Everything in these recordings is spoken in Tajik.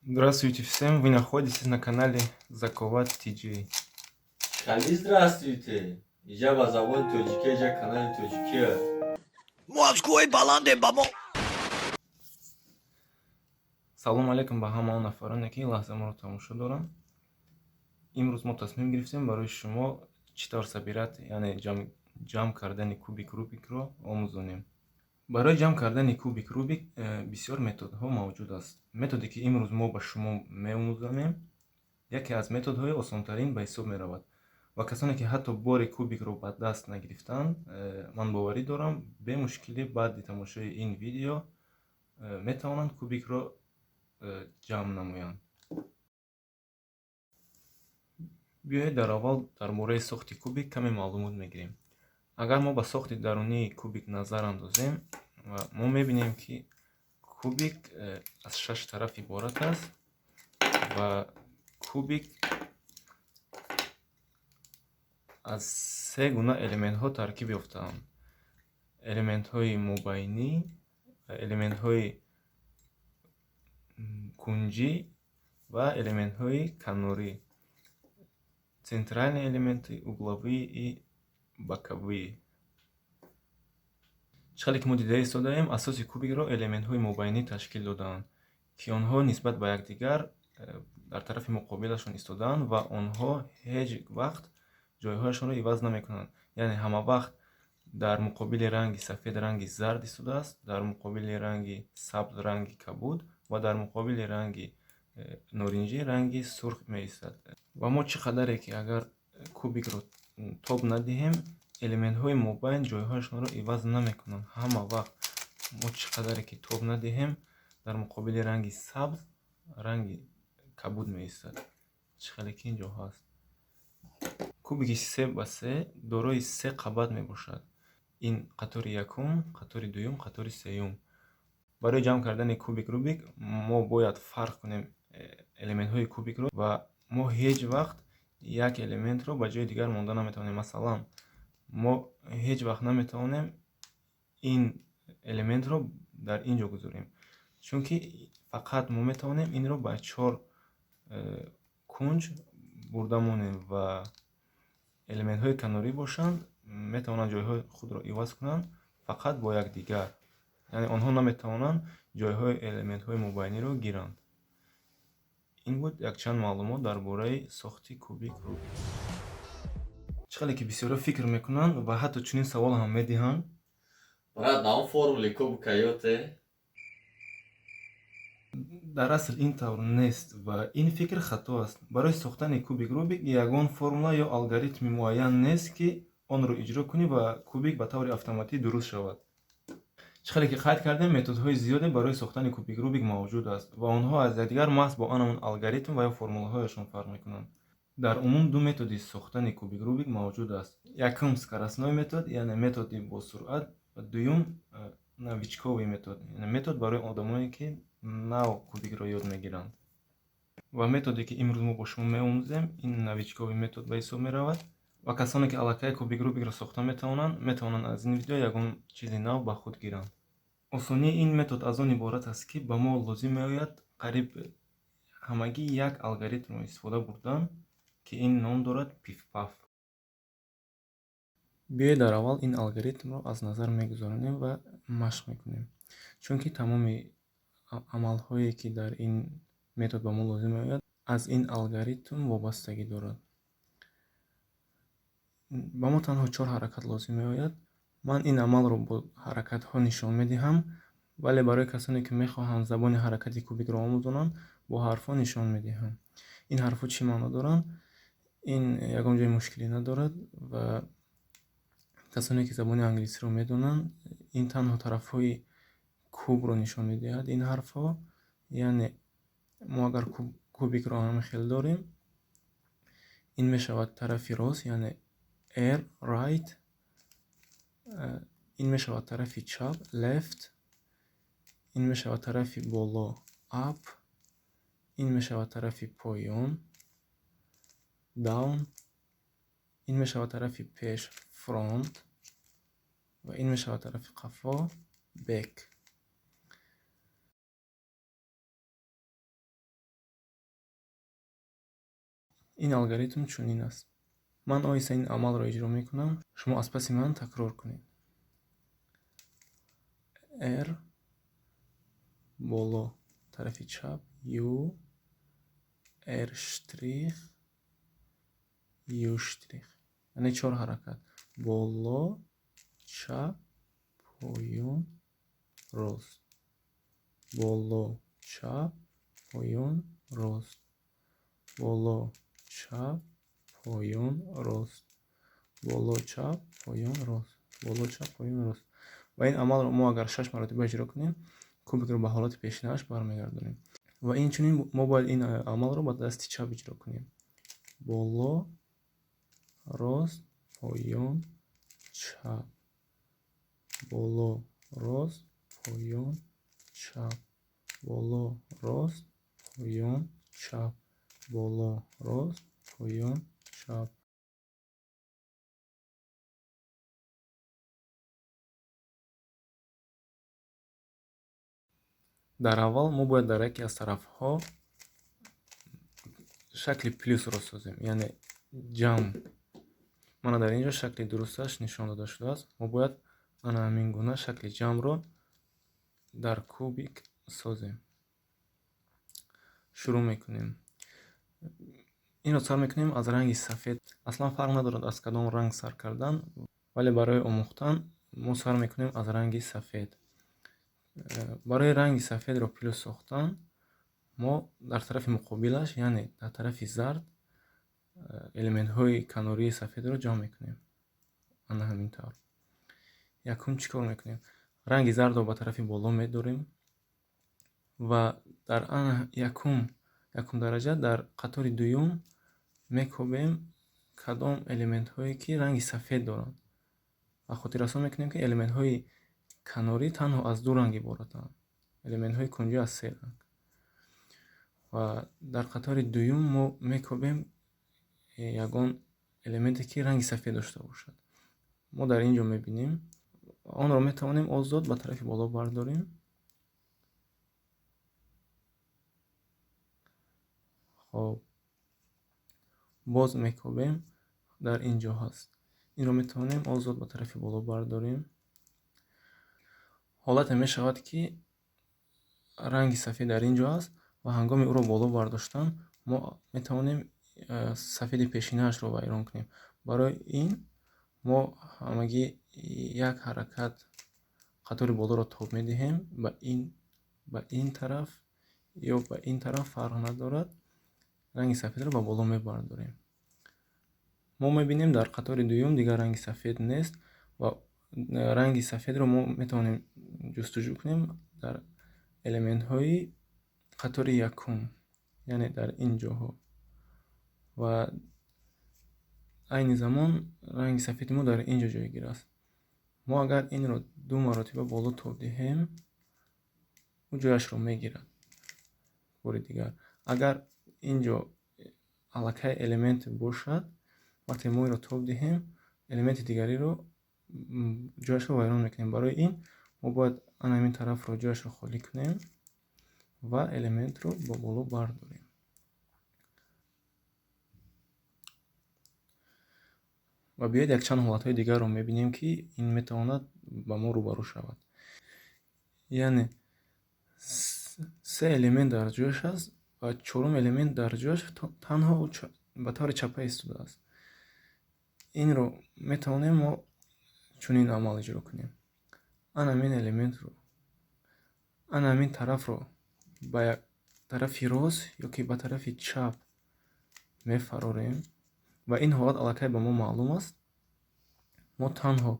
Здравствуйте всем, вы находитесь на канале Заковат TJ. Хали здравствуйте. Иҷа ба забони тоҷикӣ, иҷа канали тоҷикия. Мо аз кӯҳи баландем, ба мо Салом алейкум ба ҳама он нафароне, ки ин лаҳза моро тамошо доранд. Имрӯз мо тасмим гирифтем барои шумо чӣ тавр собирать, яъне ҷамъ кардани кубик Рубикро омӯзонем. Барои ҷамъ кардани кубик Рубик бисёр методҳо мавҷуд аст. Методе, ки имрӯз мо ба шумо меомӯзонем, яке аз методҳои осонтарин ба ҳисоб меравад. Ва касоне, ки ҳатто бори кубикро ба даст нагирифтаанд, ман боварӣ дорам, бемушкилӣ баъди тамошои ин видео метавонанд кубикро ҷамъ намоянд. Биёед, дар аввал дар бораи сохти кубик каме маълумот мегирем. Агар мо ба сохти дарунии кубик назар андозем, мо мебинем, ки кубик аз шаш тараф иборат аст ва кубик аз се гуна элементҳо таркиб ёфтаанд: элементҳои мобайнӣ, элементҳои кунҷӣ ва элементҳои канорӣ, центральные элементы, угловые и боковые. Чӣ хеле ки мо дида истодаем, асоси кубикро элементҳои мобайнӣ ташкил додаанд, ки онҳо нисбат ба якдигар дар тарафи муқобилашон истодаанд ва онҳо ҳеҷ вақт ҷойҳояшонро иваз намекунанд. Яъне ҳамавақт дар муқобили ранги сафед ранги зард истодааст, дар муқобили ранги сабз ранги кабуд ва дар муқобили ранги норинҷӣ ранги сурх меистад. Ва мо чӣ қадаре ки агар кубикро тоб надиҳем, элементҳои мобайн ҷойҳояшонро иваз намекунанд. Ҳама вақт мо чӣ қадаре ки тоб надиҳем, дар муқобили ранги сабз ранги кабуд меистад, чӣ хеле ки ин ҷо ҳаст. Кубики 3 ба 3 дорои се қабат мебошад. Ин қатори якум, қатори дуюм, қатори сеюм. Барои ҷамъ кардани кубик Рубик мо бояд фарқ кунем элементҳои кубикро ва мо ҳеҷ вақт як элементро ба ҷои дигар монда наметавонем. Масалан, мо ҳеҷ вақт наметавонем ин элементро дар ин ҷо гузорем, чунки фақат мо метавонем инро ба чор кунҷ бурда монем ва элементҳои канорӣ бошанд, метавонанд ҷойҳои худро иваз кунанд фақат бо якдигар, яъне онҳо наметавонанд ҷойҳои элементҳои мобайниро гиранд. Ин буд якчанд маълумот дар бораи сохти кубик Рубик. Чӣ хеле ки бисёриҳо фикр мекунанд ва ҳатто чунин савол ҳам медиҳанд: Брат, на он формули кубика ёте? Дар асл ин тавр нест ва ин фикр хато аст. Барои сохтани кубик Рубик ягон формула ё алгоритми муайян нест, ки онро иҷро кунӣ ва кубик ба таври автоматӣ дуруст шавад. Чӣ хеле ки қайд кардем, методҳои зиёде барои сохтани кубик Рубик мавҷуд аст ва онҳо аз якдигар маҳз бо анамон алгоритм ва ё формулаҳояшон фарқ мекунанд. Дар умум ду методи сохтани кубик Рубик мавҷуд аст: якум скоростной метод, яъне методи босуръат, ва дуюм новичковый метод, яъне метод барои одамое, ки нав кубикро ёд мегиранд. Ва методе, ки имрӯз мо бо шумо меомӯзем, ин новичковый метод ба ҳисоб меравад. Ва касоне, ки аллакай кубик Рубикро сохта метавонанд, метавонанд аз ин видео ягон чизи нав ба худ гиранд. Осонии ин метод аз он иборат аст, ки ба мо лозим меояд қариб ҳамагӣ як алгоритмро истифода бурдан, ки ин ном дорад пифпаф. Биёед, дар аввал ин алгоритмро аз назар мегузаронем ва машқ мекунем, чунки тамоми амалҳое, ки дар ин метод ба мо лозим меояд, аз ин алгоритм вобастагӣ дорад. Ба мо танҳо чор ҳаракат лозим меояд. Ман ин амалро бо ҳаракатҳо нишон медиҳам, вале барои касоне, ки мехоҳанд забони ҳаракати кубикро омӯзонанд, бо ҳарфҳо нишон медиҳам. Ин ҳарфҳо чӣ маъно доранд? Ин ягон ҷои мушкилӣ надорад ва касоне, ки забони англисиро медонанд, ин танҳо тарафҳои кубро нишон медиҳад ин ҳарфҳо. Яъне мо агар кубикро ҳамин хел дорем, ин мешавад тарафи рост, яъне R, right, ин мешавад тарафи чап, left, ин мешавад тарафи боло, up, ин мешавад тарафи поён, down, ин мешавад тарафи пеш, front, ва ин мешавад тарафи қафо, back. Ин алгоритм чунин аст. Ман оҳиста ин амалро иҷро мекунам, шумо аз паси ман такрор кунед. R боло тарафи чап, U, R штрих, U штрих. Яъне чор ҳаракат: боло, чап, поён, рост. Боло, чап, поён, рост. Боло, чап, поён, рост. Боло, чап, поён, рост. Боло, чап, поён, рост. Ва ин амалро мо агар шаш маротиба иҷро кунем, кубикро ба ҳолати пешинааш бармегардонем. Ва инчунин мо бояд ин амалро ба дасти чап иҷро кунем. Боло, рост, поён, чап. Боло, рост, поён, чап. Боло, рост, поён, чап. Боло, рост, поён, чап. Дар аввал мо бояд дар яке аз тарафҳо шакли плюсро созем, яъне ҷамъ. Мана дар ин ҷо шакли дурусташ нишон дода шудааст. Мо бояд ана ҳамин гуна шакли ҷамъро дар кубик созем. Шурӯъ мекунем. Инро сар мекунем аз ранги сафед. Аслан фарқ надорад аз кадом ранг сар кардан, вале барои омӯхтан мо сар мекунем аз ранги сафед. Барои ранги сафедро плюс сохтан мо дар тарафи муқобилаш, яъне дар тарафи зард, элементҳои канории сафедро ҷамъ мекунем. Ана ҳамин тавр. Якум чӣ кор мекунем? Ранги зардро ба тарафи боло медорем ва дар ана якум дараҷа дар қатори дуюм мекобем кадом элементҳое ки ранги сафед доранд. Ва хотиррасон мекунем, ки элементҳои канорӣ танҳо аз ду ранг иборатанд. Элементҳои кунҷӣ аз се ранг. Ва дар қатори дуюм мо мекобем ягон элементе ки ранги сафед дошта бошад. Мо дар ин ҷо мебинем. Онро метавонем озод ба тарафи боло бардорем. Хоб, боз мекобем, дар ин ҷо ҳаст. Инро метавонем озод ба тарафи боло бардорем. Ҳолате мешавад, ки ранги сафед дар ин ҷо аст ва ҳангоми ӯро боло бардоштан мо метавонем сафеди пешинаашро вайрон кунем. Барои ин мо ҳамагӣ як ҳаракат қатори болоро тоб медиҳем, ба ин тараф ё ба ин тараф фарқ надорад, ранги сафедро ба боло мебардорем. Мо мебинем дар қатори дуюм дигар ранги сафед нест ва ранги сафедро мо метавонем ҷустуҷӯ кунем дар элементҳои қатори якум, яъне дар ин ҷоҳо. Ва айни замон ранги сафеди мо дар ин ҷо ҷойгир аст. Мо агар инро ду маротиба боло тоб диҳем, ӯ ҷояшро мегирад. Бори дигар, агар ин ҷо аллакай элемент бошад, вақте мо инро тоб диҳем, элементи дигариро ҷояшро вайрон мекунем. Барои ин мо бояд ана ҳамин тарафро ҷояшро холӣ кунем ва элементро ба боло бардорем. Ва биёед якчанд ҳолатҳои дигарро мебинем, ки ин метавонад ба мо рӯбарӯ шавад. Яъне се элемент дар ҷояш аст ва чорум элемент дар ҷояш танҳо ба таври чапа истодааст. Инро метавонем мо чунин амал иҷро кунем. Ана ҳамин элементро, ана ҳамин тарафро ба тарафи рост ё ки ба тарафи чап мефарорем ва ин ҳолат аллакай ба мо маълум аст. Мо танҳо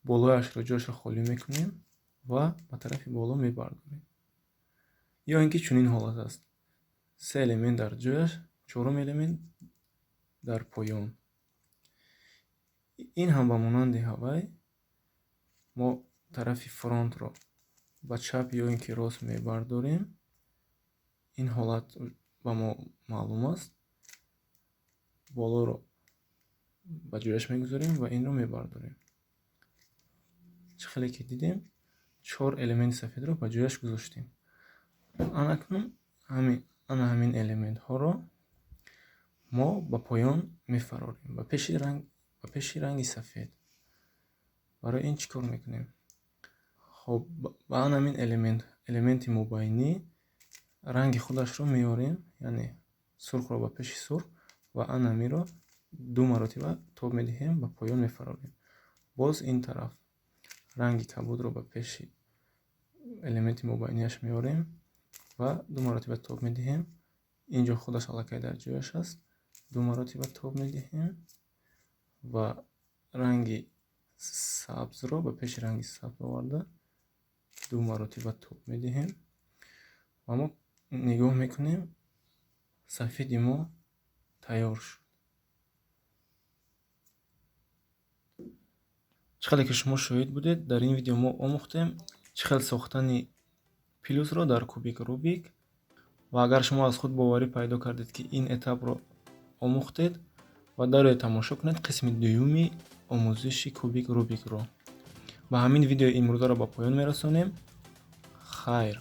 болояшро ҷояшро холӣ мекунем ва ба тарафи боло мебардорем. Ё ин ки чунин ҳолат аст: се элемент дар ҷояш, чорум элемент дар поён. Ин ҳам ба монанди ҳавай мо тарафи фронтро ба чап ё ин ки рост мебардорем. Ин ҳолат ба мо маълум аст. Болоро ба ҷояш мегузорем ва инро мебардорем. Чӣ хеле ки дидем, чор элементи сафедро ба ҷояш гузоштем. Анакнун ана ҳамин элементҳоро Мо ба поён мефарорем, ба пеши ранги сафед. Барои ин чӣ кор мекунем? Хоб, ба ан ҳамин элементи мобайнӣ ранги худашро меорем, яъне сурхро ба пеши сурх ва ан ҳаминро ду маротиба тоб медиҳем, ба поён мефарорем. Боз ин тараф ранги кабудро ба пеши элементи мобайнияш меорем ва ду маротиба тоб медиҳем. Инҷо худаш аллакай дар ҷояш аст. Ду маротиба тоб медиҳем ва ранги сабзро ба пеши ранги сабз оварда ду маротиба тоб медиҳем ва мо нигоҳ мекунем, сафеди мо тайёр шуд. Чӣ хеле ки шумо шоҳид будед, дар ин видео мо омӯхтем чӣ хел сохтани плюсро дар кубик Рубик. Ва агар шумо аз худ боварӣ пайдо кардед, ки ин этапро омӯхтед, ва дароед тамошо кунед қисми дуюми омӯзиши кубик Рубикро. Ба ҳамин видеои имрӯзаро ба поён мерасонем. Хайр.